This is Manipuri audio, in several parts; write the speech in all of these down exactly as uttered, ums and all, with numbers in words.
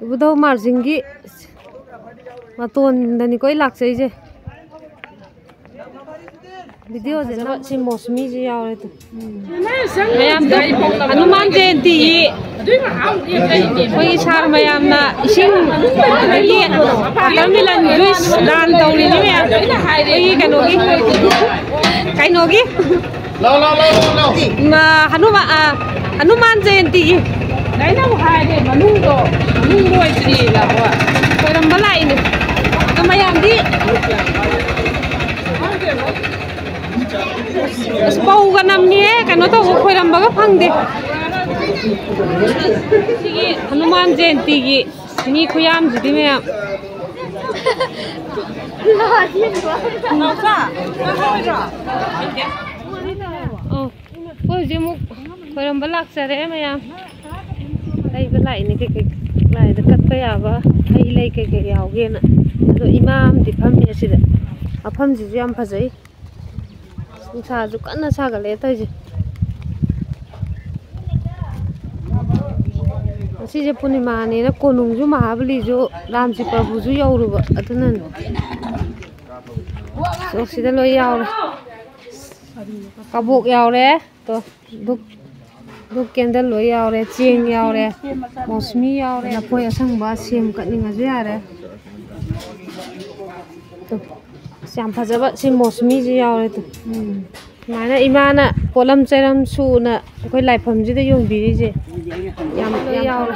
ꯏꯕꯨꯙꯧ ꯃꯥꯔꯖꯤꯡꯒꯤ ꯃꯇꯣꯟꯗꯅꯤꯀꯣ ꯑꯩ ꯂꯥꯛꯆꯩꯁꯦ꯫ ꯚꯤꯗꯤꯑꯣꯁꯦ ꯅꯝ-, ꯁꯤ ꯃꯣꯁꯃꯤꯁꯦ ꯌꯥꯎꯔꯦ ꯇꯨ꯫ ꯃꯌꯥꯝ ꯍꯅꯨꯃꯥꯟ ꯖꯌꯟꯇꯤꯒꯤ ꯑꯩꯈꯣꯏꯒꯤ ꯁꯥꯔ ꯃꯌꯥꯝꯅ ꯏꯁꯤꯡ ꯑꯗꯒꯤ ꯋꯥꯇꯔꯃꯦꯂꯟ ꯖꯨꯏꯁ ꯗꯥꯟ ꯇꯧꯔꯤꯅꯤ ꯃꯌꯥꯝ꯫ ꯑꯩꯈꯣꯏꯒꯤ ꯀꯩꯅꯣꯒꯤ, ꯀꯩꯅꯣꯒꯤ, ꯂꯥꯎ, ꯂꯥꯎ, ꯂꯥꯎ, ꯂꯥꯎ, ꯂꯥꯎ꯫ ꯃ-, ꯍꯅꯨꯃꯥ-, ꯑ, ꯍꯅꯨꯃꯥꯟ ꯖꯌꯟꯇꯤꯒꯤ꯫ ꯑꯩꯅꯕꯨ ꯍꯥꯏꯔꯦ, ꯃꯅꯨꯡꯗꯣ, ꯃꯅꯨꯡ ꯂꯣꯏꯗ꯭ꯔꯤꯑꯕ꯫ ꯈꯣꯏꯔꯝꯕ ꯂꯥꯛꯏꯅꯦ꯫ ꯑꯗꯣ ꯃꯌꯥꯝꯗꯤ ꯑꯁ, ꯄꯧꯒ ꯅꯝꯃꯤꯍꯦ, ꯀꯩꯅꯣ ꯇꯧꯕ, ꯈꯣꯏꯔꯝꯕꯒ ꯐꯪꯗꯦ꯫ ꯁꯤꯒꯤ ꯍꯅꯨꯃꯥꯟ ꯖꯌꯟꯇꯤꯒꯤ ꯃꯤ ꯈꯨꯌꯥꯝꯁꯤꯗꯤ ꯃꯌꯥꯝ꯫ ꯑꯣ, ꯑꯩꯈꯣꯏ ꯍꯧꯖꯤꯛ ꯑꯃꯨꯛ ꯈꯣꯏꯔꯝꯕ ꯂꯥꯛꯆꯔꯦ ꯃꯌꯥꯝ꯫ ꯂꯩꯕ ꯂꯥꯛꯏꯅꯦ, ꯀꯩꯀꯩ ꯂꯥꯏꯗ ꯀꯠꯄ ꯌꯥꯕ ꯍꯩ ꯂꯩ ꯀꯩꯀꯩ ꯌꯥꯎꯒꯦꯅ꯫ ꯑꯗꯣ ꯏꯃꯥ ꯑꯃꯗꯤ ꯐꯝꯃꯤ ꯑꯁꯤꯗ꯫ ꯃꯐꯝꯁꯤꯁꯨ ꯌꯥꯝ ꯐꯖꯩ꯫ ꯅꯨꯡꯁꯥꯁꯨ ꯀꯟꯅ ꯁꯥꯒꯠꯂꯛꯑꯦ ꯇꯧꯔꯤꯁꯦ꯫ ꯉꯁꯤꯁꯦ ꯄꯨꯔꯅꯤꯃꯥꯅꯦꯅ ꯀꯣꯅꯨꯡꯁꯨ, ꯃꯍꯥꯕꯂꯤꯁꯨ, ꯔꯥꯝꯖꯤ ꯄ꯭ꯔꯚꯨꯁꯨ ꯌꯧꯔꯨꯕ ꯑꯗꯨꯅꯅꯦ꯫ ꯑꯣ, ꯁꯤꯗ ꯂꯣꯏ ꯌꯥꯎꯔꯦ꯫ ꯀꯕꯣꯛ ꯌꯥꯎꯔꯦ꯫ ꯇꯣ, ꯙꯨꯞ, ꯙꯨꯞ ꯀꯦꯟꯗꯜ ꯂꯣꯏ ꯌꯥꯎꯔꯦ, ꯆꯦꯡ ꯌꯥꯎꯔꯦ, ꯃꯣꯁꯃꯤ ꯌꯥꯎꯔꯦ, ꯂꯐꯣꯏ ꯑꯁꯪꯕ, ꯁꯦꯝ ꯀꯠꯅꯤꯡꯉꯁꯨ ꯌꯥꯔꯦ꯫ ꯇꯣ, ꯑꯁ, ꯌꯥꯝ ꯐꯖꯕ ꯁꯤ ꯃꯣꯁꯃꯤꯁꯨ ꯌꯥꯎꯔꯦ꯫ ꯇꯣ, ꯎꯝ, ꯁꯨꯃꯥꯏꯅ ꯏꯃꯥꯅ ꯄꯣꯠꯂꯝ ꯆꯩꯔꯝ ꯁꯨꯅ ꯑꯩꯈꯣꯏ ꯂꯥꯏꯐꯝꯁꯤꯗ ꯌꯣꯟꯕꯤꯔꯤꯁꯦ ꯌꯥꯝ, ꯌꯥꯝ ꯌꯥꯎꯔꯦ꯫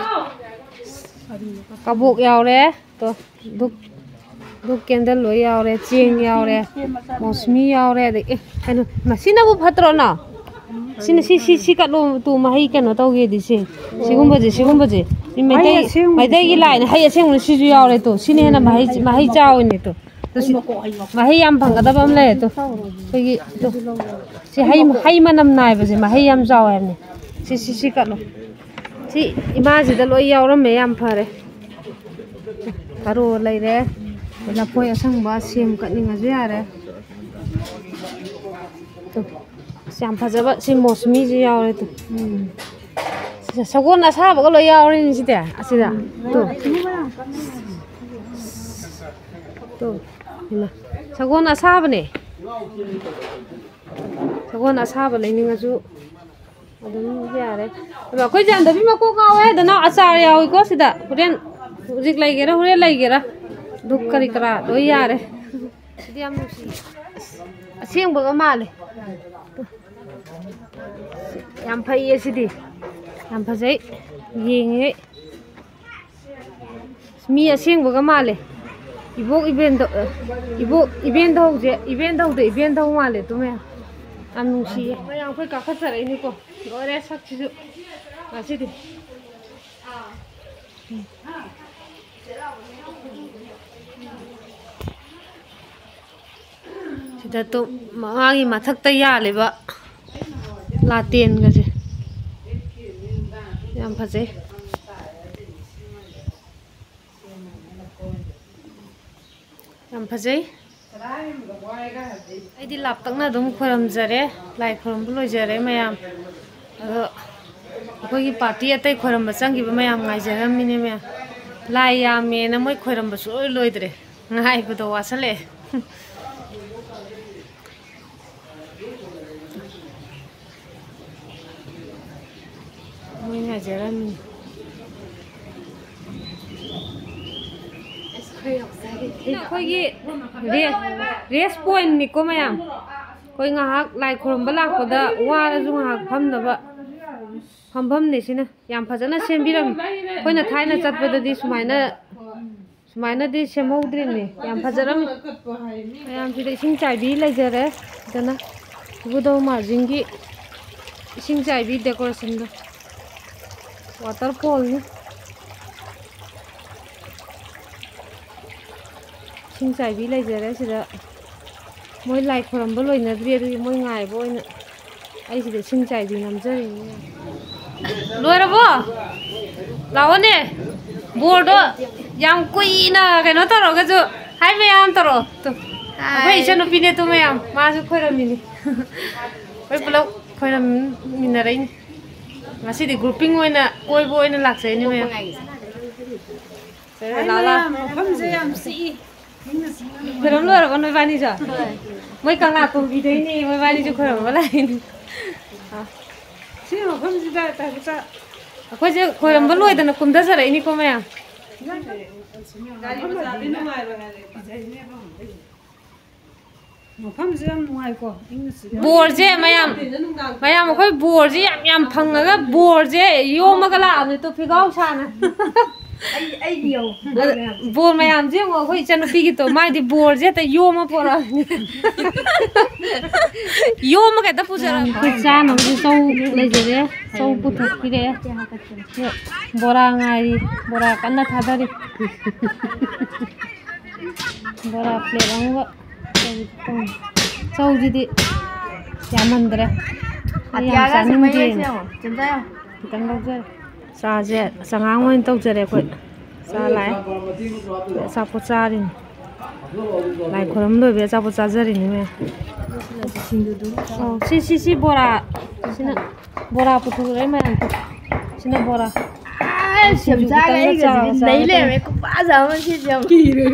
ꯀꯕꯣꯛ ꯌꯥꯎꯔꯦ꯫ ꯇꯣ, ꯙꯨꯞ, ꯙꯨꯞ ꯀꯦꯟꯗꯜ ꯂꯣꯏ ꯌꯥꯎꯔꯦ, ꯆꯦꯡ ꯌꯥꯎꯔꯦ, ꯃꯣꯁꯃꯤ ꯌꯥꯎꯔꯦ, ꯑꯗꯩ, ꯑꯦ, ꯀꯩꯅꯣ, ꯃꯁꯤꯅꯕꯨ ꯐꯠꯇ꯭ꯔꯣ ꯅꯥꯎ? ꯁꯤꯅ, ꯁꯤ, ꯁꯤ, ꯁꯤ ꯀꯠꯂꯣ, ꯇꯨ ꯃꯍꯩ ꯀꯩꯅꯣ ꯇꯧꯒꯦꯗꯤ ꯁꯦ꯫ ꯁꯤꯒꯨꯝꯕꯁꯦ, ꯁꯤꯒꯨꯝꯕꯁꯦ꯫ ꯃꯤ ꯃꯩꯇꯩ, ꯃꯍꯩ ꯑꯁꯦꯡꯕ ꯃꯩꯇꯩꯒꯤ ꯂꯥꯏꯅ ꯍꯩ ꯑꯁꯦꯡꯕꯅ ꯁꯤꯁꯨ ꯌꯥꯎꯔꯦ ꯇꯨ꯫ ꯁꯤꯅ ꯍꯦꯟꯅ ꯃꯍꯩ, ꯃꯍꯩ ꯆꯥꯎꯔꯤꯅꯦ ꯇꯨ꯫ ꯇꯨ ꯁꯤ, ꯃꯍꯩ ꯌꯥꯝ ꯐꯪꯒꯗꯕ ꯑꯃ ꯂꯩꯔꯦ ꯇꯨ꯫ ꯑꯩꯈꯣꯏꯒꯤ ꯇꯨ꯫ ꯁꯤ ꯍꯩ, ꯍꯩ ꯃꯅꯝ ꯅꯥꯏꯕꯁꯦ ꯃꯍꯩ ꯌꯥꯝ ꯆꯥꯎꯋꯦ ꯍꯥꯏꯕꯅꯤ꯫ ꯁꯤ, ꯁꯤ, ꯁꯤ ꯀꯠꯂꯣ꯫ ꯁꯤ ꯏꯃꯥꯁꯤꯗ ꯂꯣꯏ ꯌꯥꯎꯔꯝꯃꯦ, ꯌꯥꯝ ꯐꯔꯦ꯫ ꯊꯔꯣ ꯂꯩꯔꯦ, ꯂꯐꯣꯏ ꯑꯁꯪꯕ, ꯁꯦꯝ ꯀꯠꯅꯤꯡꯉꯁꯨ ꯌꯥꯔꯦ꯫ ꯇꯨ, ꯑꯁ, ꯌꯥꯝ ꯐꯖꯕ ꯁꯤ ꯃꯣꯁꯃꯤꯁꯨ ꯌꯥꯎꯔꯦ꯫ ꯇꯨ, ꯎꯝ, ꯁꯒꯣꯜ ꯑꯁꯥꯕꯒ ꯂꯣꯏ ꯌꯥꯎꯔꯤꯅꯤ ꯁꯤꯗꯤ, ꯑꯁꯤꯗ꯫ ꯇꯨ꯫ ꯇꯨ꯫ ꯏꯃꯥ꯫ ꯁꯒꯣꯜ ꯑꯁꯥꯕꯅꯦ꯫ ꯁꯒꯣꯜ ꯑꯁꯥꯕ ꯂꯩꯅꯤꯡꯉꯁꯨ ꯑꯗꯨꯝ ꯌꯥꯔꯦ꯫ ꯑꯗꯣ ꯑꯩꯈꯣꯏ ꯖꯥꯟꯗꯕꯤ ꯃꯀꯣꯛ ꯉꯥꯎꯋꯦ ꯍꯥꯏꯗꯅ ꯑꯆꯥꯔ ꯌꯥꯎꯏꯀꯣ ꯁꯤꯗ꯫ ꯍꯣꯔꯦꯟ, ꯍꯧꯖꯤꯛ ꯂꯩꯒꯦꯔꯥ, ꯍꯣꯔꯦꯟ ꯂꯩꯒꯦꯔꯥ꯫ ꯙꯨꯞ ꯀꯔꯤ ꯀꯔꯥ ꯂꯣꯏ ꯌꯥꯔꯦ꯫ ꯁꯤꯗꯤ ꯌꯥꯝ ꯅꯨꯡꯁꯤ꯫ ꯑꯁ, ꯑꯁꯦꯡꯕꯒ ꯃꯥꯜꯂꯦ꯫ ꯌꯥꯝ ꯐꯩꯌꯦ ꯁꯤꯗꯤ꯫ ꯌꯥꯝ ꯐꯖꯩ꯫ ꯌꯦꯡꯉꯤꯉꯩ꯫ ꯃꯤ ꯑꯁꯦꯡꯕꯒ ꯃꯥꯜꯂꯦ꯫ ꯏꯕꯣꯛ ꯏꯕꯦꯟꯗꯧ-, ꯑ, ꯏꯕꯣꯛ ꯏꯕꯦꯟꯗꯧꯁꯦ, ꯏꯕꯦꯟꯗꯧꯗ ꯏꯕꯦꯟꯗꯧ ꯃꯥꯜꯂꯦ ꯑꯗꯨ ꯃꯌꯥꯝ꯫ ꯌꯥꯝ ꯅꯨꯡꯁꯤꯌꯦ꯫ ꯃꯌꯥꯝ ꯑꯩꯈꯣꯏ ꯀꯥꯈꯠꯆꯔꯛꯏꯅꯤꯀꯣ꯫ ꯂꯣꯏꯔꯦ ꯁꯛꯁꯤꯁꯨ ꯉꯁꯤꯗꯤ꯫ ꯁꯤꯗ ꯇꯨ-, ꯃꯥꯒꯤ ꯃꯊꯛꯇ ꯌꯥꯜꯂꯤꯕ ꯂꯥꯇꯦꯟꯒꯁꯦ ꯌꯥꯝ ꯐꯖꯩ꯫ ꯌꯥꯝ ꯐꯖꯩ꯫ ꯑꯩꯗꯤ ꯂꯥꯞꯇꯛꯅ ꯑꯗꯨꯝ ꯈꯣꯏꯔꯝꯖꯔꯦ, ꯂꯥꯏ ꯈꯣꯏꯔꯝꯕ ꯂꯣꯏꯖꯔꯦ ꯃꯌꯥꯝ꯫ ꯑꯗꯣ ꯑꯩꯈꯣꯏꯒꯤ ꯄꯥꯔꯇꯤ ꯑꯇꯩ ꯈꯣꯏꯔꯝꯕ ꯆꯪꯈꯤꯕ ꯃꯌꯥꯝ ꯉꯥꯏꯖꯔꯝꯃꯤꯅꯦ ꯃꯌꯥꯝ꯫ ꯂꯥꯏ ꯌꯥꯝꯃꯦꯅ ꯃꯣꯏ ꯈꯣꯏꯔꯝꯕ ꯁꯨꯡꯂꯣꯏ ꯂꯣꯏꯗ꯭ꯔꯦ꯫ ꯉꯥꯏꯕꯗꯣ ꯋꯥꯁꯜꯂꯛꯑꯦ꯫ ꯃꯣꯏ ꯉꯥꯏꯖꯔꯝꯃꯤ꯫ ꯑꯩꯈꯣꯏꯒꯤ ꯔꯦ-, rest point ꯅꯤꯀꯣ ꯃꯌꯥꯝ꯫ ꯑꯩꯈꯣꯏ ꯉꯥꯏꯍꯥꯛ ꯂꯥꯏ ꯈꯨꯔꯨꯝꯕ ꯂꯥꯛꯄꯗ ꯋꯥꯔꯁꯨ ꯉꯥꯏꯍꯥꯛ ꯐꯝꯅꯕ ꯐꯝꯐꯝꯅꯦ ꯁꯤꯅ꯫ ꯌꯥꯝ ꯐꯖꯅ ꯁꯦꯝꯕꯤꯔꯝꯃꯤ꯫ ꯑꯩꯈꯣꯏꯅ ꯊꯥꯏꯅ ꯆꯠꯄꯗꯗꯤ ꯁꯨꯃꯥꯏꯅ ꯁꯨꯃꯥꯏꯅꯗꯤ ꯁꯦꯝꯍꯧꯗ꯭ꯔꯤꯕꯅꯤ꯫ ꯌꯥꯝ ꯐꯖꯔꯝꯃꯤ꯫ ꯃꯌꯥꯝꯁꯤꯗ ꯏꯁꯤꯡ ꯆꯥꯏꯕꯤ ꯂꯩꯖꯔꯦ꯫ ꯐꯖꯅ ꯏꯕꯨꯙꯧ ꯃꯥꯔꯖꯤꯡꯒꯤ ꯏꯁꯤꯡ ꯆꯥꯏꯕꯤ decorationꯗꯣ꯫ Waterfallꯅꯤ꯫ ꯏꯁꯤꯡ ꯆꯥꯏꯕꯤ ꯂꯩꯖꯔꯦ ꯁꯤꯗ꯫ ꯃꯣꯏ ꯂꯥꯏ ꯈꯣꯏꯔꯝꯕ ꯂꯣꯏꯅꯗ꯭ꯔꯤ, ꯑꯗꯨꯒꯤ ꯃꯣꯏ ꯉꯥꯏꯕ ꯑꯣꯏꯅ ꯑꯩ ꯁꯤꯗ ꯏꯁꯤꯡ ꯆꯥꯏꯕꯤ ꯅꯝꯖꯔꯤꯅꯦ꯫ ꯂꯣꯏꯔꯕꯣ? ꯂꯥꯛꯑꯣꯅꯦ꯫ ꯕꯣꯔꯗꯣ ꯌꯥꯝ ꯀꯨꯏꯅ ꯀꯩꯅꯣ ꯇꯧꯔꯒꯁꯨ, ꯍꯥꯏ ꯃꯌꯥꯝ ꯇꯧꯔꯛꯑꯣ꯫ ꯇꯨ꯫ ꯑꯩꯈꯣꯏ ꯍꯥꯏ꯫ ꯏꯆꯟꯅꯨꯄꯤꯅꯦ ꯇꯨ ꯃꯌꯥꯝ꯫ ꯃꯥꯁꯨ ꯈꯣꯏꯔꯝꯃꯤꯅꯤ꯫ ꯑꯩꯈꯣꯏ ꯄꯨꯂꯞ ꯈꯣꯏꯔꯝꯃꯤꯟꯅꯔꯛꯏꯅꯤ꯫ ꯉꯁꯤꯗꯤ grouping ꯑꯣꯏꯅ, ꯀꯣꯏꯕ ꯑꯣꯏꯅ ꯂꯥꯛꯆꯩꯅꯦ, ꯃꯌꯥꯝ꯫ ꯂꯥ, ꯂꯥ꯫ ꯃꯌꯥꯝ, ꯃꯐꯝꯁꯦ ꯌꯥꯝ ꯆꯤꯛꯏ꯫ ꯈꯣꯏꯔꯝ ꯂꯣꯏꯔꯕꯣ ꯅꯣꯏꯕꯥꯅꯤꯁꯨ? ꯃꯣꯏ ꯀꯪꯂꯥ ꯇꯣꯡꯕꯤꯗꯣꯏꯅꯦ, ꯃꯣꯏꯕꯥꯅꯤꯁꯨ ꯈꯣꯏꯔꯝꯕ ꯂꯥꯛꯏꯅꯦ꯫ ꯁꯤ ꯃꯐꯝꯁꯤꯗ ꯇꯥꯏꯕ ꯆꯥ-, ꯑꯩꯈꯣꯏꯁꯦ ꯈꯣꯏꯔꯝꯕ ꯂꯣꯏꯗꯅ ꯀꯨꯝꯊꯖꯔꯛꯏꯅꯤꯀꯣ, ꯃꯌꯥꯝ꯫ ꯒꯥꯔꯤ ꯃꯆꯥꯗꯤ ꯅꯨꯡꯉꯥꯏꯔꯣꯏ ꯍꯥꯏꯔꯦ꯫ ꯃꯐꯝꯁꯦ ꯌꯥꯝ ꯅꯨꯡꯉꯥꯏꯀꯣ, ꯏꯪꯅ ꯆꯤꯛꯅ꯫ ꯕꯣꯔꯁꯦ ꯃꯌꯥꯝ, ꯃꯌꯥꯝ ꯑꯩꯈꯣꯏ ꯕꯣꯔꯁꯦ ꯌꯥꯝ ꯌꯥꯝ ꯐꯪꯉꯒ ꯕꯣꯔꯁꯦ ꯌꯣꯝꯃꯒ ꯂꯥꯛꯑꯕꯅꯦ ꯇꯣ, ꯐꯤꯒꯥꯎ ꯁꯥꯅ꯫ ꯑꯩ, ꯑꯩꯒꯤ ꯌꯦꯡꯉꯣ, ꯕꯣꯔ ꯃꯌꯥꯝ꯫ ꯕꯣꯔ ꯃꯌꯥꯝꯁꯦ ꯌꯦꯡꯉꯣ, ꯑꯩꯈꯣꯏ ꯏꯆꯟꯅꯨꯄꯤꯒꯤ ꯇꯣ, ꯃꯥꯗꯤ ꯕꯣꯔꯁꯦ ꯍꯦꯛꯇ ꯌꯣꯝꯃ ꯄꯣꯔꯛꯑꯕꯅꯦ꯫ ꯌꯣꯝꯃꯒ ꯍꯦꯛꯇ ꯄꯨꯖꯔꯛꯑꯕ꯫ ꯑꯩꯈꯣꯏ ꯆꯥꯅꯕꯁꯨ ꯆꯧ ꯂꯩꯖꯔꯦ, ꯆꯧ ꯄꯨꯊꯣꯛꯄꯤꯔꯛꯑꯦ꯫ ꯕꯣꯔꯥ ꯉꯥꯏꯔꯤ, ꯕꯣꯔꯥ ꯀꯟꯅ ꯊꯥꯗꯔꯤ꯫ ꯕꯣꯔꯥ plate ꯑꯃꯒ꯫ ꯆꯧꯁꯤꯗꯤ ꯌꯥꯝꯃꯟꯗ꯭ꯔꯦ꯫ ꯑꯩ ꯌꯥꯝ ꯑꯇꯤꯌꯥꯒꯁꯦ ꯃꯩ ꯆꯥꯅꯤꯡꯗꯦꯅ꯫ ꯂꯩꯁꯦ ꯌꯦꯡꯉꯣ, ꯆꯦꯝꯆꯥ ꯌꯦꯡꯉꯣ꯫ ꯈꯤꯇꯪ ꯂꯧꯖꯔꯦ꯫ ꯆꯥꯁꯦ ꯆꯉꯥꯡ ꯑꯣꯏꯅ ꯇꯧꯖꯔꯦ ꯑꯩꯈꯣꯏ꯫ ꯆꯥ ꯂꯥꯛꯑꯦ꯫ ꯑꯆꯥꯄꯣꯠ ꯆꯥꯔꯤꯅꯤ꯫ ꯂꯥꯏ ꯈꯣꯏꯔꯝ ꯂꯣꯏꯕꯩ ꯑꯆꯥꯄꯣꯠ ꯆꯥꯖꯔꯤꯅꯤ ꯃꯌꯥꯝ꯫ ꯑꯧ, ꯁꯤ, ꯁꯤ, ꯁꯤ ꯕꯣꯔꯥ꯫ ꯁꯤꯅ ꯕꯣꯔꯥ ꯄꯨꯊꯣꯔꯛꯑꯦ ꯃꯌꯥꯝ꯫ ꯁꯤꯅ ꯕꯣꯔꯥ꯫ ꯑꯁ, ꯌꯥꯝ ꯁꯤꯡꯖꯨ ꯆꯥꯔꯦ, ꯈꯤꯇꯪꯒ ꯑꯩꯒꯁꯤꯗꯤ ꯆꯥꯕ ꯅꯩ ꯆꯥꯕ ꯂꯩꯔꯝꯃꯦ, ꯇꯧꯔꯦ꯫ ꯈꯨꯄꯥ ꯆꯥꯕ ꯑꯃ ꯁꯤꯁꯦ ꯌꯥꯝ ꯀꯤꯔꯦ꯫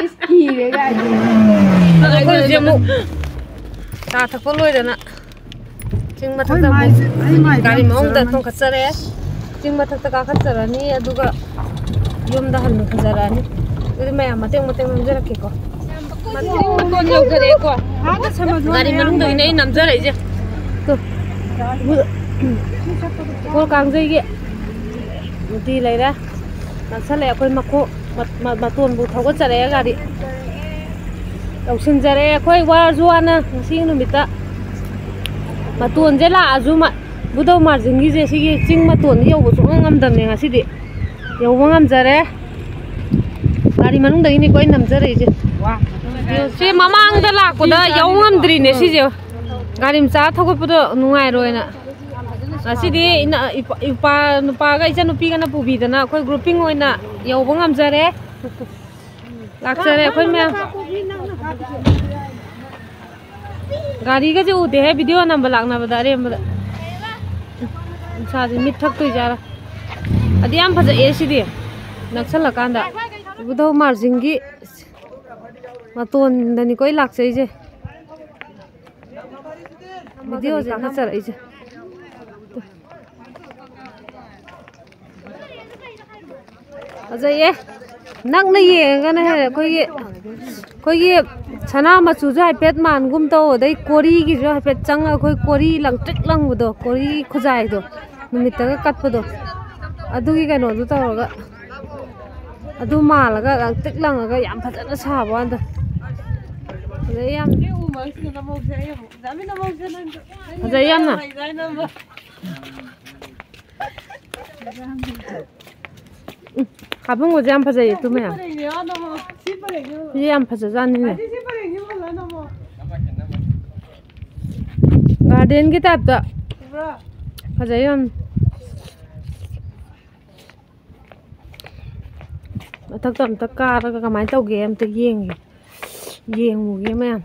ꯏꯁ, ꯀꯤꯔꯦ ꯀꯥꯏꯅ꯫ ꯑꯗꯣ ꯑꯩꯈꯣꯏ ꯍꯧꯖꯤꯛ ꯑꯃꯨꯛ ꯆꯥ ꯊꯛꯄ ꯂꯣꯏꯗꯅ ꯆꯤꯡ ꯃꯊꯛꯇ ꯑꯩꯈꯣꯏ ꯑꯃꯨꯛ ꯃꯥꯏꯁꯦ, ꯑꯩ ꯃꯥꯏꯁꯦ ꯒꯥꯔꯤ ꯌꯥꯝ ꯃꯅꯨꯡꯗ ꯐꯖꯔꯝꯃꯅꯤ꯫ ꯊꯣꯡꯀꯠꯆꯔꯦ꯫ ꯆꯤꯡ ꯃꯊꯛꯇ ꯀꯥꯈꯠꯆꯔꯅꯤ, ꯑꯗꯨꯒ ꯌꯨꯝꯗ ꯍꯟꯅ ꯐꯖꯔꯛꯑꯅꯤ꯫ ꯑꯗꯨꯗꯤ ꯃꯌꯥꯝ ꯃꯇꯦꯛ ꯃꯇꯦꯛ ꯅꯝꯖꯔꯛꯀꯦꯀꯣ꯫ ꯃꯇꯣꯟ ꯌꯧꯖꯔꯛꯑꯦꯀꯣ꯫ ꯒꯥꯔꯤ ꯃꯅꯨꯡꯗꯒꯤꯅꯦ ꯑꯩ ꯅꯝꯖꯔꯛꯏꯁꯦ꯫ ꯇꯨ꯫ ꯁꯒꯣꯜ ꯀꯥꯡꯖꯩꯒꯤ ꯃꯨꯔꯇꯤ ꯂꯩꯔꯦ꯫ ꯅꯛꯁꯜꯂꯛꯑꯦ ꯑꯩꯈꯣꯏ ꯃꯈꯣꯡ꯫ ꯃ-, ꯃ-, ꯃꯇꯣꯟꯕꯨ ꯊꯧꯒꯠꯆꯔꯛꯑꯦ ꯒꯥꯔꯤ꯫ ꯌꯧꯁꯤꯟꯖꯔꯛꯑꯦ ꯑꯩꯈꯣꯏ ꯋꯥꯔꯁꯨ ꯋꯥꯅ ꯉꯁꯤꯒꯤ ꯅꯨꯃꯤꯠꯇ꯫ ꯃꯇꯣꯟꯁꯦ ꯂꯥꯛꯑꯁꯨ ꯃ-, ꯕꯨꯙꯧ ꯃꯥꯔꯖꯤꯡꯒꯤꯁꯦ ꯁꯤꯒꯤ ꯆꯤꯡ ꯃꯇꯣꯟꯗꯤ ꯌꯧꯕ ꯁꯨꯡꯉꯝ ꯉꯝꯗꯕꯅꯦ ꯉꯁꯤꯗꯤ꯫ ꯌꯧꯕ ꯉꯝꯖꯔꯦ꯫ ꯒꯥꯔꯤ ꯃꯅꯨꯡꯗꯒꯤꯅꯤꯀꯣ ꯑꯩ ꯅꯝꯖꯔꯛꯏꯁꯦ꯫ ꯁꯤ ꯃꯃꯥꯡꯗ ꯂꯥꯛꯄꯗ ꯌꯧ ꯉꯝꯗ꯭ꯔꯤꯅꯦ ꯁꯤꯁꯦ꯫ ꯒꯥꯔꯤ ꯃꯆꯥ ꯊꯧꯒꯠꯄꯗꯣ ꯅꯨꯡꯉꯥꯏꯔꯣꯏꯅ꯫ ꯉꯁꯤꯗꯤ ꯏꯅ-, ꯏꯄꯥ-, ꯏꯄꯥ-, ꯅꯨꯄꯥꯒ ꯏꯆꯟꯅꯨꯄꯤꯒꯅ ꯄꯨꯕꯤꯗꯅ ꯑꯩꯈꯣꯏ grouping ꯑꯣꯏꯅ ꯌꯧꯕ ꯉꯝꯖꯔꯦ꯫ ꯂꯥꯛꯆꯔꯦ ꯑꯩꯈꯣꯏ ꯃꯌꯥꯝ꯫ ꯒꯥꯔꯤꯒꯁꯦ ꯎꯗꯦꯍꯦ, video ꯅꯝꯕ ꯂꯥꯛꯅꯕꯗ ꯑꯔꯦꯝꯕꯗ꯫ ꯁꯥꯁꯦ ꯃꯤꯠ ꯊꯛꯇꯣꯏꯖꯥꯔꯥ? ꯑꯗꯤ ꯌꯥꯝ ꯐꯖꯩꯌꯦ ꯁꯤꯗꯤ꯫ ꯅꯛꯁꯜꯂꯀꯥꯟꯗ ꯏꯕꯨꯙꯧ ꯃꯥꯔꯖꯤꯡꯒꯤ ꯃꯇꯣꯟꯗꯅꯤꯀꯣ ꯑꯩ ꯂꯥꯛꯆꯩꯁꯦ꯫ ꯚꯤꯗꯤꯑꯣꯁꯦ ꯅꯝꯖꯔꯛꯏꯁꯦ꯫ ꯐꯖꯩꯌꯦ꯫ ꯅꯛꯅ ꯌꯦꯡꯉꯒꯅ ꯍꯦꯟꯅ ꯑꯩꯈꯣꯏꯒꯤ, ꯑꯩꯈꯣꯏꯒꯤ ꯁꯅꯥ ꯃꯆꯨꯁꯨ ꯍꯥꯏꯐꯦꯠ ꯃꯥꯟꯒꯨꯝ ꯇꯧ, ꯑꯗꯩ ꯀꯣꯔꯤꯒꯤꯁꯨ ꯍꯥꯏꯐꯦꯠ ꯆꯪꯉꯒ ꯑꯩꯈꯣꯏ ꯀꯣꯔꯤ ꯂꯪꯇ꯭ꯔꯤꯛ ꯂꯪꯕꯗꯣ, ꯀꯣꯔꯤ ꯈꯨꯖꯥꯏꯗꯣ, ꯅꯨꯃꯤꯠꯇꯒ ꯀꯠꯄꯗꯣ, ꯑꯗꯨꯒꯤ ꯀꯩꯅꯣꯗꯣ ꯇꯧꯔꯒ, ꯑꯗꯨ ꯃꯥꯜꯂꯒ ꯂꯪꯇ꯭ꯔꯤꯛ ꯂꯪꯉꯒ ꯌꯥꯝ ꯐꯖꯅ ꯁꯥꯕ ꯋꯥꯅꯤꯗ꯫ ꯐꯖꯩ ꯌꯥꯝ꯫ ꯐꯖꯩ ꯌꯥꯝꯅ꯫ ꯎꯝ, ꯍꯥꯞꯐꯝꯒꯁꯦ ꯌꯥꯝ ꯐꯖꯩꯌꯦ, ꯇꯨ ꯃꯌꯥꯝ꯫ ꯁꯤ ꯌꯥꯝ ꯐꯖꯖꯥꯠꯅꯤꯅꯦ꯫ ꯒꯥꯔꯗꯦꯟꯒꯤ ꯇꯥꯏꯞꯇ ꯐꯖꯩ ꯌꯥꯝ꯫ ꯃꯊꯛꯇ ꯑꯝꯇ ꯀꯥꯔꯒ ꯀꯃꯥꯏꯅ ꯇꯧꯒꯦ ꯑꯝꯇ ꯌꯦꯡꯒꯦ, ꯌꯦꯡꯉꯨꯒꯦ ꯃꯌꯥꯝ꯫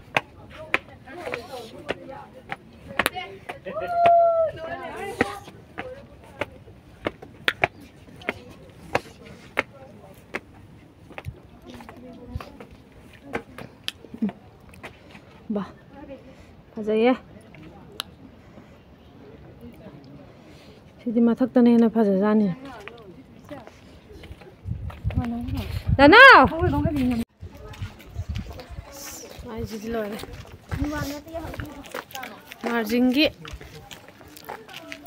ꯕꯥ, ꯐꯖꯩꯌꯦ꯫ ꯁꯤꯗꯤ ꯃꯊꯛꯇꯅ ꯍꯦꯟꯅ ꯐꯖꯖꯥꯠꯅꯤ꯫ ꯅꯅꯥꯎ! ꯃꯥꯏꯁꯤꯗꯤ ꯂꯣꯏꯔꯦ꯫ ꯃꯥꯔꯖꯤꯡꯒꯤ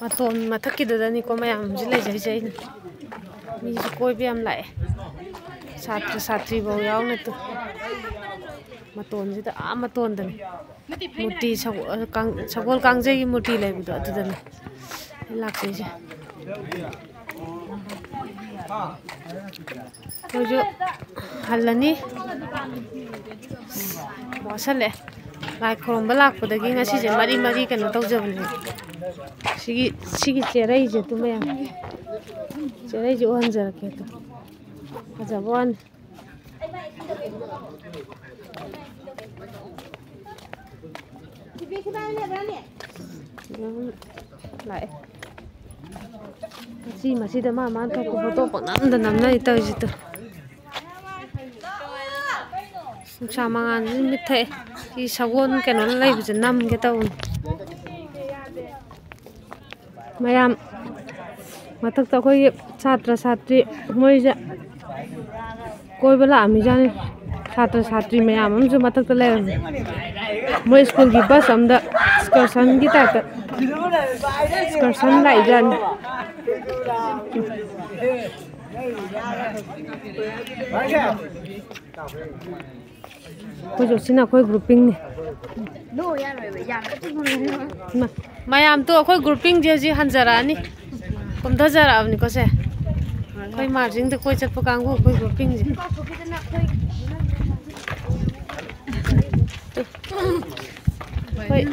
ꯃꯇꯣꯟ ꯃꯊꯛꯀꯤꯗꯨꯗꯅꯤꯀꯣ ꯃꯌꯥꯝꯁꯤ ꯂꯩꯖꯩꯁꯦ꯫ ꯑꯩꯅ ꯃꯤꯁꯨ ꯀꯣꯏꯕ ꯌꯥꯝ ꯂꯥꯛꯑꯦ, ꯁꯥꯇ꯭ꯔ ꯁꯥꯇ꯭ꯔꯤꯐꯧ ꯌꯥꯎꯅ꯫ ꯇꯨ ꯃꯇꯣꯟꯁꯤꯗ, ꯑꯥ ꯃꯇꯣꯟꯗꯅꯤ ꯃꯨꯔꯇꯤ, ꯁꯒꯣ-, ꯀꯥꯡ-, ꯁꯒꯣꯜ ꯀꯥꯡꯖꯩꯒꯤ ꯃꯨꯔꯇꯤ ꯂꯩꯕꯗꯣ ꯑꯗꯨꯗꯅꯤ ꯂꯥꯛꯆꯩꯁꯦ꯫ ꯑꯩꯈꯣꯏꯁꯨ ꯍꯜꯂꯅꯤ꯫ ꯋꯥꯁꯜꯂꯛꯑꯦ꯫ ꯂꯥꯏ ꯈꯨꯔꯨꯝꯕ ꯂꯥꯛꯄꯗꯒꯤ ꯉꯁꯤꯁꯦ ꯃꯔꯤ ꯃꯔꯤ ꯀꯩꯅꯣ ꯇꯧꯖꯕꯅꯦ꯫ ꯁꯤꯒꯤ, ꯁꯤꯒꯤ ꯆꯦꯔꯩꯁꯦ ꯑꯗꯨ ꯃꯌꯥꯝ, ꯆꯦꯔꯩꯁꯦ ꯎꯍꯟꯖꯔꯛꯀꯦ ꯑꯗꯣ꯫ ꯐꯖꯕ ꯋꯥꯅꯤ꯫ ꯑꯗꯨꯝ ꯂꯥꯛꯑꯦ꯫ ꯃꯆꯤ ꯃꯆꯤꯗ ꯃꯥ ꯃꯥꯅ ꯊꯣꯛꯄ ꯐꯣꯇꯣ ꯄꯪꯅꯝꯗ ꯅꯝꯅꯔꯤ ꯇꯧꯔꯤꯁꯤꯗ꯫ ꯅꯨꯡꯁꯥ ꯃꯉꯥꯜꯁꯤꯅ ꯃꯤꯠ ꯊꯛꯑꯦ꯫ ꯁꯤ ꯁꯒꯣꯜ ꯀꯩꯅꯣ ꯂꯩꯕꯁꯦ ꯅꯝꯒꯦ ꯇꯧꯕꯅꯤ꯫ ꯃꯌꯥꯝ ꯃꯊꯛꯇ ꯑꯩꯈꯣꯏꯒꯤ ꯁꯥꯇ꯭ꯔ ꯁꯥꯇ꯭ꯔꯤ ꯃꯣꯏꯁꯦ ꯀꯣꯏꯕ ꯂꯥꯛꯑꯝꯃꯤꯖꯥꯠꯅꯤ꯫ ꯁꯥꯇ꯭ꯔ ꯁꯥꯇ꯭ꯔꯤ ꯃꯌꯥꯝ ꯑꯃꯁꯨ ꯃꯊꯛꯇ ꯂꯩꯔꯝꯃꯤ꯫ ꯃꯣꯏ ꯁ꯭ꯀꯨꯜꯒꯤ ꯕꯁ ꯑꯃꯗ excursionꯒꯤ typeꯇ excursion ꯂꯥꯛꯏꯖꯥꯠꯅꯤ꯫ ꯑꯩꯈꯣꯏꯁꯨ ꯁꯤꯅ ꯑꯩꯈꯣꯏ groupingꯅꯤ꯫ ꯏꯃꯥ, ꯃꯌꯥꯝꯗꯣ ꯑꯩꯈꯣꯏ groupingꯁꯦ ꯍꯧꯖꯤꯛ ꯍꯟꯖꯔꯛꯑꯅꯤ꯫ ꯀꯨꯝꯊꯖꯔꯛꯑꯕꯅꯤꯀꯣ ꯁꯦ꯫ ꯑꯩꯈꯣꯏ ꯃꯥꯔꯖꯤꯡꯗ ꯀꯣꯏ ꯆꯠꯄ ꯀꯥꯡꯕꯨ ꯑꯩꯈꯣꯏ groupingꯁꯦ꯫ ꯍꯣꯏ,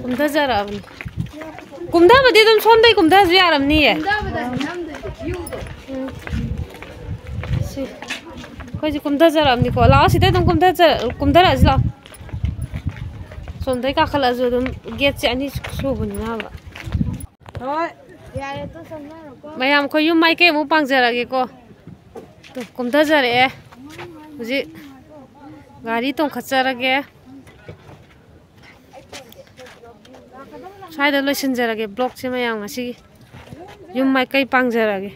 ꯀꯨꯝꯊꯖꯔꯛꯑꯕꯅꯤ꯫ ꯀꯨꯝꯊꯕꯗꯤ ꯑꯗꯨꯝ ꯁꯣꯝꯗꯩ ꯀꯨꯝꯊꯔꯁꯨ ꯌꯥꯔꯝꯅꯤꯌꯦ꯫ ꯎꯝ꯫ ꯁꯤ, ꯑꯩꯈꯣꯏꯁꯦ ꯀꯨꯝꯊꯖꯔꯛꯑꯕꯅꯤꯀꯣ꯫ ꯂꯥꯛꯑꯣ, ꯁꯤꯗ ꯑꯗꯨꯝ ꯀꯨꯝꯊꯖ-, ꯀꯨꯝꯊꯔꯛꯑꯁꯤ ꯂꯥꯛꯑꯣ꯫ ꯁꯣꯝꯗꯩ ꯀꯥꯈꯠꯂꯛꯑꯁꯨ ꯑꯗꯨꯝ gateꯁꯦ ꯑꯅꯤ ꯁꯨꯕꯅꯤꯅꯕ꯫ ꯍꯣꯏ꯫ ꯃꯌꯥꯝ ꯑꯩꯈꯣꯏ ꯌꯨꯝ ꯃꯥꯏꯀꯩ ꯑꯃꯨꯛ ꯄꯥꯡꯖꯔꯛꯑꯒꯦꯀꯣ꯫ ꯇꯨ, ꯀꯨꯝꯊꯖꯔꯛꯑꯦ꯫ ꯍꯧꯖꯤꯛ ꯒꯥꯔꯤ ꯇꯣꯡꯈꯠꯆꯔꯒꯦ꯫ ꯁ꯭ꯋꯥꯏꯗ ꯂꯣꯏꯁꯤꯟꯖꯔꯒꯦ vlogꯁꯦ ꯃꯌꯥꯝ ꯉꯁꯤꯒꯤ꯫ ꯌꯨꯝ ꯃꯥꯏꯀꯩ ꯄꯥꯡꯖꯔꯒꯦ꯫